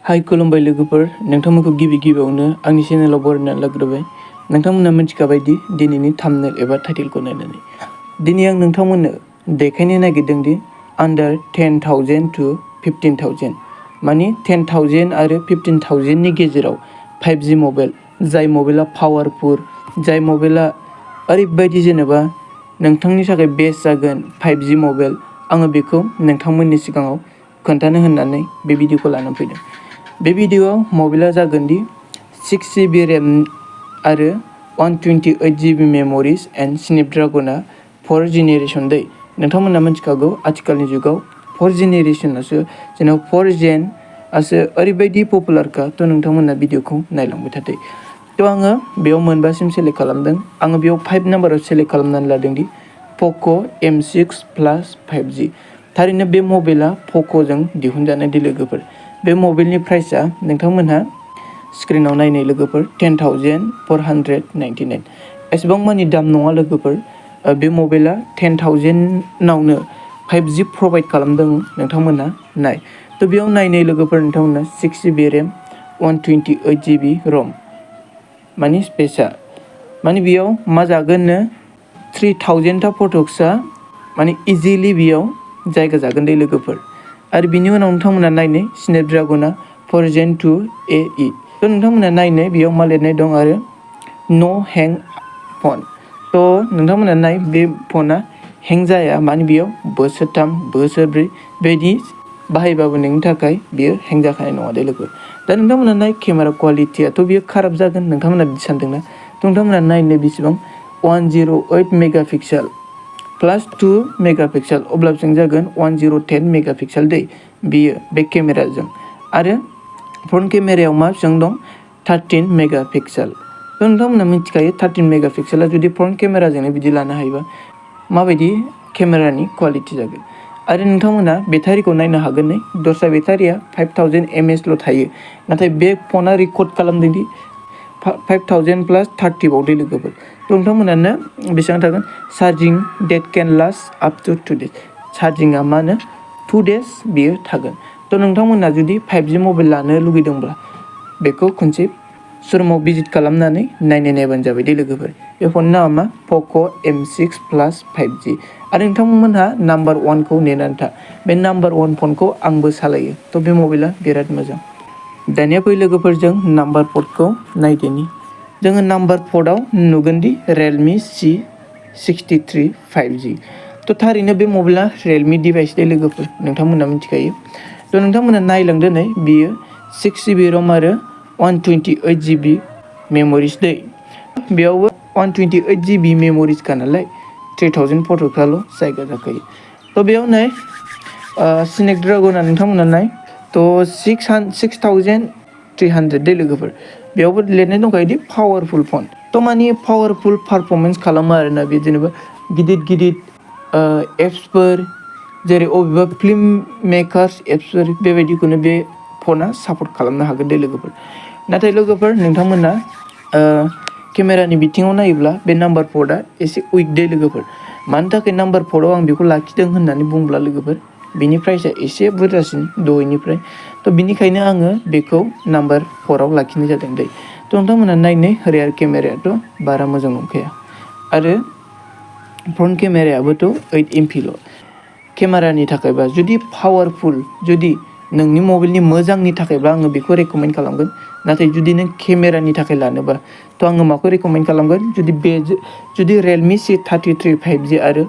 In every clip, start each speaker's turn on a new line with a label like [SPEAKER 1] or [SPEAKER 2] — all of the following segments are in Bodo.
[SPEAKER 1] हाय खुलुमबाय लोगोफोर, नोंथांमोनखौ गिबियावनो आंनि चेनेलाव बरायनानै लाग्रोबाय। नोंथांमोना मिथिखाबायदि दिनैनि थाम्बनेल एबा टाइटेलखौ नायनानै दिनै आं नोंथांमोननो देखायनो नागिरदों दि आन्डार 10,000 to 15,000 मानि 10,000 आरो 15,000 नि गेजेराव 5G मबाइल, जाय मबाइला पावारफुल, जाय मबाइला ओरैबायदि जेनेबा नोंथांनि थाखाय बेस्ट जागोन 5G मबाइल, आङो बेखौ नोंथांमोननि सिगाङाव खोन्थानो होननानै बे भिडिअखौ लानानै फैदों। बे भिडिअआव मबाइला जागोन दि 6GB रेम आरो 128GB मेम'रिज एन्ड स्नेपड्रागना 4 जेनेरेसन दै। नोंथांमोना मिथिखागौ आथिखालनि जुगाव 4 जेनेरेसनासो जेनेबा 4 जेनआसो ओरैबायदि पपुलारखा। थ' नोंथांमोना भिडिअखौ नायलांबाय थादो। थ' आङो बेयाव मोनबासिम सेलेक्ट खालामदों। आङो बेयाव 5 नाम्बाराव सेलेक्ट खालामनानै लादों दि पक' M6 Plus 5G। थारैनो बे मबाइला पक'जों दिहुनजानाय दि लोगोफोर। बे मबाइलनि प्राइसआ नोंथांमोनहा स्क्रिनाव नायनाय लोगोफोर 10,499। एसेबां मानि दाम नङा लोगोफोर। बे मबाइला 10,000आवनो 5G प्रभाइड खालामदों नोंथांमोनहा नाय। थ' बेयाव नायनाय लोगोफोर नोंथांमोना 6GB रेम 128GB रम मानि स्पेसआ मानि बेयाव मा जागोननो 3,000 फटक्सआ माने इजिलि बेयाव जायगा जागोन दे लोगोफोर। आरो बिनि उनाव नोंथांमोना नायनो स्नेपड्रागना 4 Gen 2AE। थ' नोंथांमोना नायनो बेयाव मा लिरनाय दं आरो नो हें फन। थ' नोंथांमोना नाय बे फना हें जाया, माने बेयाव बोसोरथाम बोसोरब्रै बेबायदि बाहायबाबो नोंनि थाखाय बेयो हें जाखानाय नङा दे लोगो। दा नोंथांमोना नाय केमेरा क्वालिटियाथ' बेयो खाराब जागोन नोंथांमोना बिदि सानदोंना? नोंथांमोना नायनो बेसेबां 108 मेगापिक्सेल प्लास 2 मेगापिक्सेल, अब्ला बेसेबां जागोन 1010 मेगापिक्सेल दै बेयो बे केमेराजों। आरो फ्रन्ट केमेरायाव मा बेसेबां दं 13 मेगापिक्सेल। थ' नोंथांमोना मिथिखायो 13 मेगापिक्सेला जुदि फ्रन्ट केमेराजोंनो बिदि लानो हायोबा माबायदि केमेरानि क्वालिटि जागोन। आरो नोंथांमोना बेटारिखौ नायनो हागोन नै, दस्रा बेटारिया 5000 mAhल' थायो, नाथाय बे फना रेकर्ड खालामदों दि 5,000 प्लास 30 बावदै लोगोफोर। थ' नोंथांमोनानो बेसेबां थागोन charging that can last up to 2 days। चार्जिंआ मा होनो 2 days बेयो थागोन। थ' नोंथांमोना जुदि 5G मबाइल लानो लुगैदोंब्ला बेखौ खनसे श'रुमाव भिजिट खालामनानै नायबानो जाबाय दे लोगोफोर। बे फननि नामा मा पक' M6 Plus 5G। आरो नोंथांमोनहा नाम्बार 1खौ नेनानै था। बे नाम्बार 1 फनखौ आंबो सालायो। थ' बे मबाइला बिराद मोजां। दानिया फै लोगोफोर जों नाम्बार 4खौ नायदिनि। जोङो नाम्बार 4आव नुगोन दि रियेलमि C63 5G। थ' थारैनो बे मबाइला रियेलमि डिभाइस दे लोगोफोर, नोंथांमोना मिथिखायो। थ' नोंथांमोना नायलांदो नै बियो 6GB रम आरो 128GB मेम'रिस दै। बेयावबो 128GB मेम'रिसखा नालाय 3,000 फट'फ्राल' जायगा जाखायो। थ' बेयाव नाय स्नेपड्रागना नोंथांमोना नाय थ' 6,300 दै लोगोफोर। बेयावबो लिरनाय दंखायो दि पावारफुल फन। थ' मानि पावारफुल पारफरमेन्स खालामो आरोना बे, जेनेबा गिदिर एप्सफोर जेरै अबेबा फिल्म मेकार्स एप्सफोर बेबायदिखौनो बे फना सापर्ट खालामनो हागोन दे लोगोफोर। नाथाय लोगोफोर नोंथांमोना केमेरानि बिथिङाव नायोब्ला बे नाम्बार 4आ एसे उइक दे लोगोफोर। मानि थाखाय नाम्बार 4आव आं बेखौ लाखिदों होननानै बुंब्ला लोगोफोर, बिनि प्राइसआ एसे बुरजासिन दहायनिफ्राय। थ' बिनिखायनो आङो बेखौ नाम्बार 4आव लाखिनाय जादों दै। थ' नोंथांमोना नायनो रियार केमेरायाथ' बारा मोजां नंखाया। आरो फ्रन्ट केमेरायाबोथ' 8 MP ल'। केमेरानि थाखायबा जुदि पावारफुल, जुदि नोंनि मबाइलनि मोजांनि थाखायब्ला आङो बेखौ रेकमेन्ड खालामगोन। नाथाय जुदि नों केमेरानि थाखाय लानोबा थ' आङो माखौ रेकमेन्ड खालामगोन, जुदि रियेलमि C33 5G आरो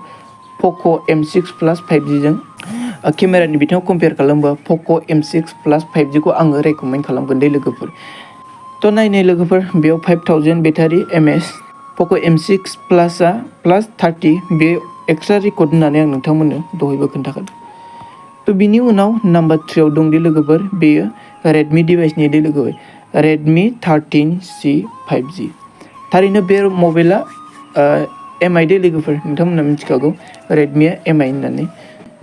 [SPEAKER 1] पक' M6 Plus 5G जों केमेरानि बिथिङाव कम्पेयार खालामोबा पक' M6 Plus 5G खौ आङो रेकमेन्ड खालामगोन दे लोगोफोर। थ' नायनाय लोगोफोर बेयाव 5,000 बेटारि एमएच, पक' M6 Plusआ प्लास 30 बे एक्सट्रा रेकर्ड होननानै आं नोंथांमोननो दहायबो खोन्थाखादों। थ' बिनि उनाव नाम्बार 3आव दं दे लोगोफोर, बेयो रेडमि डिभाइसनि दे लोगोफोर, रेडमि 13C 5G। थारैनो बे मबाइला MI दे लोगोफोर, नोंथांमोना मिथिखागौ रेडमिया MI होननानै।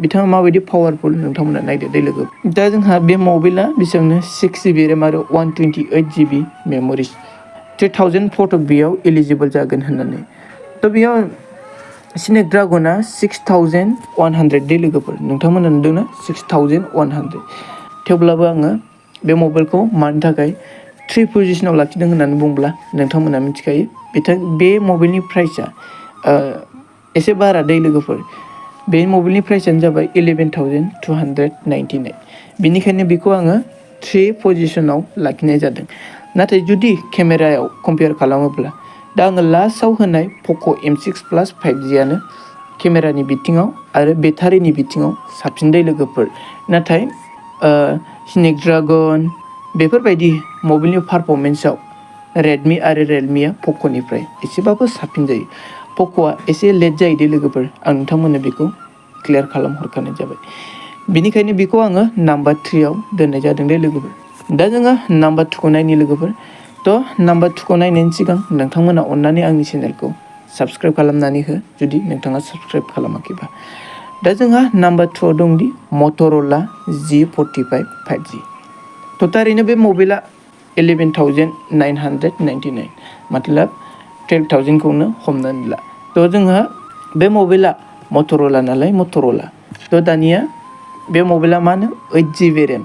[SPEAKER 1] बिथाङा माबायदि पावारफुल नोंथांमोना नायदो दे लोगो। दा जोंहा बे मबाइला बेसेबांनो 6GB रेम आरो 128GB मेम'रिस, 3,000 फट' बेयाव एलिजिबोल जागोन होननानै। थ' बेयाव स्नेपड्रागना 6,100 दे लोगोफोर, नोंथांमोना नुदोंना 6,100। थेवब्लाबो आङो बे मबाइलखौ मानि थाखाय 3 पजिशनाव लाखिदों होननानै बुंब्ला नोंथांमोना मिथिखायो बे मबाइलनि प्राइसआ एसे बारा दै लोगोफोर। बे मबाइलनि प्राइसआनो जाबाय 11,299 बेनिखायनो बेखौ आङो 3 पजिशनाव लाखिनाय जादों। नाथाय जुदि केमेरायाव कम्पेयार खालामोब्ला दा आङो लास्टआव होनाय पक' M6 Plus 5Gआनो केमेरानि बिथिङाव आरो बेटारिनि बिथिङाव साबसिन दै लोगोफोर। नाथाय स्नेपड्रागन बेफोरबायदि मबाइलनि पारफरमेन्सआव रेडमि आरो रियेलमिया पक'निफ्राय एसेबाबो साबसिन जायो। पक'आ एसे लेट जायो दे लोगोफोर, आं नोंथांमोननो बेखौ क्लियार खालामहरखानाय जाबाय। बेनिखायनो बेखौ आङो नाम्बार 3आव दोननाय जादों दे लोगोफोर। दा जोङो नाम्बार 2खौ नायनि लोगोफोर। नाम्बार 2खौ नायनायनि सिगां नोंथांमोना अननानै आंनि चेनेलखौ साबस्क्राइब खालामनानै हो जुदि नोंथाङा साबस्क्राइब खालामाखैबा। दा जोंहा नाम्बार 2आव दंदि मटर'ला G45 5G। थारैनो बे मबाइला 11,999 मतलब 12,000खौनो हमनानै ला। जोंहा बे मबाइला मटर'ला नालाय मटर'ला। दानिया बे मबाइला मा होनो 8GB रेम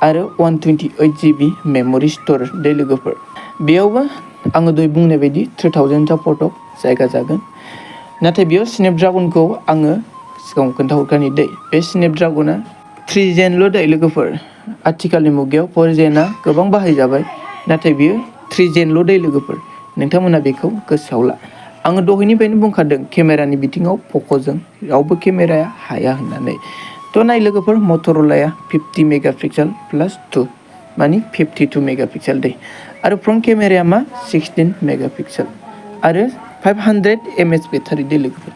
[SPEAKER 1] आरो 128GB मेम'रि स्ट'र दै लोगोफोर। बेयावबो आङो दहाय बुंनाय बायदि 3,000टा फट' जायगा जागोन। नाथाय बेयाव स्नेपड्रागनखौ आङो सिगाङाव खोन्थाहरखानि दै। बे स्नेपड्रागना 3 जेनल' दै लोगोफोर। आथिखालनि मुगायाव 4 जेनआ गोबां बाहायजाबाय, नाथाय बेयो 3 जेनल' दै लोगोफोर। नोंथांमोना बेखौ गोसोआव ला। आङो दहायनिफ्रायनो बुंखादों केमेरानि बिथिङाव पक'जों रावबो केमेराया हाया होननानै। नाय लोगोफोर मटर'लाया 50 मेगापिक्सेल प्लास 2 मानि 52 मेगापिक्सेल दै। आरो फ्रन्ट केमेराया मा 16 मेगापिक्सेल आरो 500 mAh बेटारि दै लोगोफोर।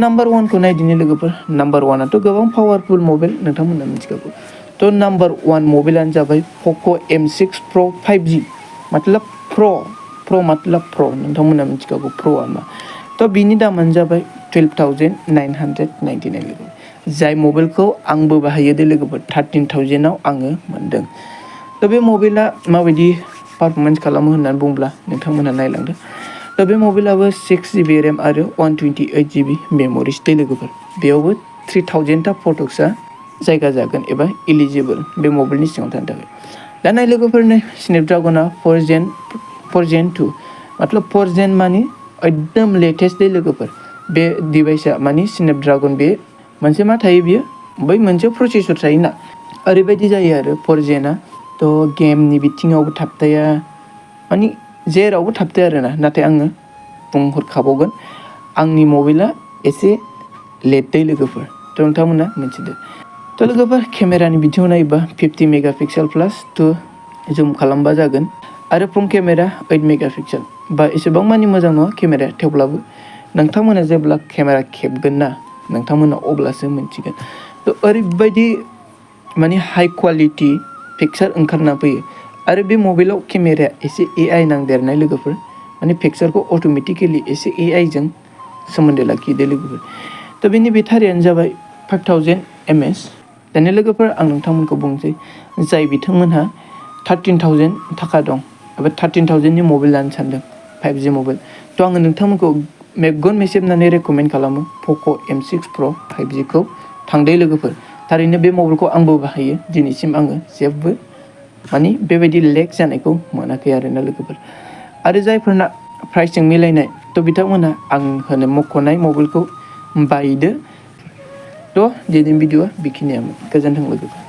[SPEAKER 1] नाम्बार 1खौ नायदिनि लोगोफोर। नाम्बार 1आथ' गोबां पावारफुल मबाइल नोंथांमोना मिथिखागौ। नाम्बार 1 मबाइलानो जाबाय पक' M6 Pro 5G मतलब प्र' मतलब प्र' नोंथांमोना मिथिखागौ प्र'आ मा। बिनि दामानो जाबाय 12,999 लोगोफोर। जाय मबाइलखौ आंबो बाहायो दे लोगोफोर 13,000आव आङो मोनदों। बे मबाइला माबायदि पारफरमेन्स खालामो होननानै बुंब्ला नोंथांमोना नायलांदो। बे मबाइलाबो 6GB रेम आरो 128GB मेम'रिस दै लोगोफोर। बेयावबो 3,000टा फटक्सआ जायगा जागोन एबा इलिजिबोल बे मबाइलनि सिङाव थानो थाखाय। दा नाय लोगोफोरनो स्नेपड्रागना 4 Gen 2 मतलब 4 Gen मानि एकदम लेटेस्ट दै लोगोफोर। बे डिभाइसआ मानि स्नेपड्रागन बे मोनसे मा थायो बियो बै मोनसे प्रसेसर थायोना ओरैबायदि जायो आरो 4 Genआ गेमनि बिथिङावबो थाबथाया मानि जेरावबो थाबथाया आरोना। नाथाय आङो बुंहरखाबावगोन आंनि मबाइला एसे लेट दै लोगोफोर। नोंथांमोना मिथिदो। लोगोफोर केमेरानि बिथिङाव नायोबा 50 मेगापिक्सेल प्लास 2 जुम खालामबा जागोन आरो फ्रन्ट केमेरा 8 मेगापिक्सेल एसेबां मानि मोजां नङा केमेराया। थेवब्लाबो नोंथांमोना जेब्ला केमेरा खेबगोन ना नोंथांमोना अब्लासो मिथिगोन। ओरैबायदि माने हाइ क्वालिटि पिक्सार ओंखारना फैयो। आरो बे मबाइलाव केमेराया एसे AI नांदेरनाय लोगोफोर। माने पिक्सारखौ अट'मेटिकेलि एसे AI जों सोमोन्दो लाखियो दे लोगोफोर। बेनि बेटारियानो जाबाय 5,000 mAh। दानिया लोगोफोर आं नोंथांमोनखौ बुंसै जाय बिथांमोनहा 13,000 थाखा दं एबा 13,000नि मबाइल लानो सानदों 5G मबाइल। आङो नोंथांमोनखौ मेगन मेसेबनानै रेकमेन्ड खालामो पक' M6 Pro 5Gखौ थांदै लोगोफोर। थारैनो बे मबाइलखौ आंबो बाहायो दिनैसिम आङो जेबो मानि बेबायदि लेग जानायखौ मोनाखै आरोना लोगोफोर। आरो जायफोरना प्राइसजों मिलायनाय बिथांमोनहा आं होनो मख'नाय मबाइलखौ बायदो। दिनैनि भिडिअ'आ बेखिनियामोन। गोजोन्थों लोगोफोर।